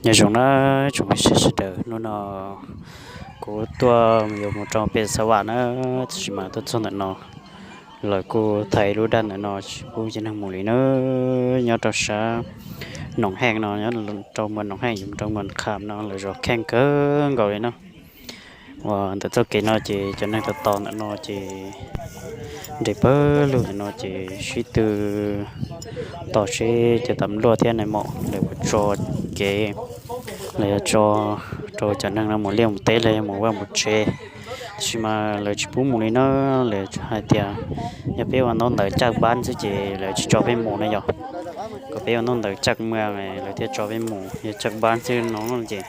Nyob zoo na tsoom phooj ywg sawv daws, hnub no kuv tuaj yuav mus rau pem Xav Vam na, tab sis mas tuaj txog ntawm no lawv kuj thaij lub daj ntawm no tsis pub cov neeg mus li na. Nyob rau sab Noom Heej no, nyob rau muas Noom Heej yuav mus rau muas Kham no lawv zov kheej kawg nkaus li na. Uas ntawm txoj kev no ces cov neeg tos tos ntawm no ces nres pawg lug ntawm no ces sib tw tos seb cov tam luaj thiab nais maum lawv puas tso kev, lawv yuav tso rau cov neeg no mus liaj mus teb los yog mus vaj mus tsev. Tab sis mas lawv tsis pub mus li na, lawv hais tias yog peb ua ntaub ntawv caj npab xwb ces lawv tsis tso peb mus na yom. Kom peb ua ntaub ntawv caj muas lawv thiaj tso peb mus, yog caj npab xwb no ces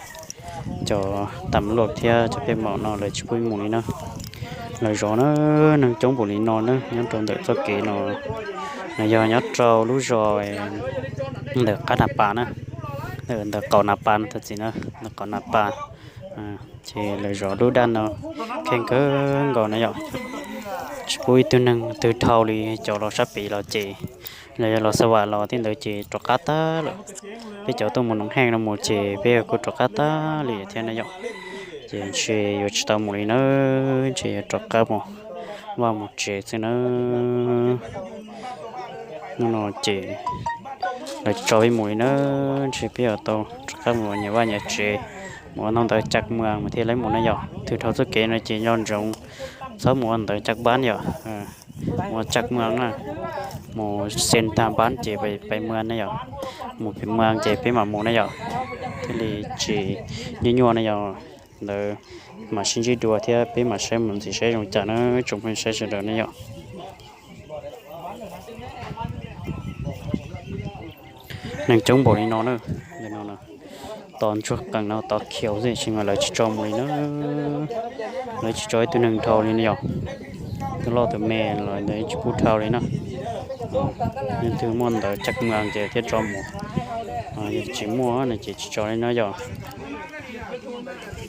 cov tam luaj thiab cov pej maum no lawv tsis pub mus li na. Lawv zov na, neeg coob npaum li no na nyob rau ntawm txoj kev no, no yog nyob rau lub zos ntawm qab Nas Pas na, ntawm qaum Nas Pas no tag txim na, ntawm qaum Nas Pas. Ces lawv zov lub daj no kheej kawg nkaus na yom. Tsis pub ib tug neeg twg dhau li, cov los sab pem los ces los yog los Xav Vam los tej ntawd ces rov qab tag lawm. Peb cov tuaj mus Noom Heej no mus ces peb kuj rov qab tag li thiab na yom. Ces ntshe yuav tsis tau mus li na, ntshe yuav rov qab mus vaj mus tsev xwb na. Hnub no ces lawv tsis tso peb mus li na, ntshe peb yuav tau rov qab mus nyias vaj nyias tsev, mus ua ntaub ntawv caj muas mas thiaj li mus na yom. Twg dhau txoj kev no ces nco ntsoov txhob mus ua ntawv caj npab yom, mus ua caj muas na, mus xes tag npab ces pem muas na yom, mus pem muas ces peb mam mus na yom, thiaj li tsis nyuaj nyuaj na yom. Ntawd mam sib ntsib dua thiab peb mam saib mus ntxiv saib zoo cas na tsoom phooj ywg sawv daws na yom. Neeg coob npaum li no na, tos ntsuag qees no tos khiaus xwb tsis mas lawv tsis tso mus li na. Lawv tsis tso ib tug neeg dhau li na yom. Tus loj tus me los ntawd tsis pub dhau li na. Yog twg muaj ntawv caj muas ces thiaj tso mus, yog tsis muaj no ces tsis tso li na yom.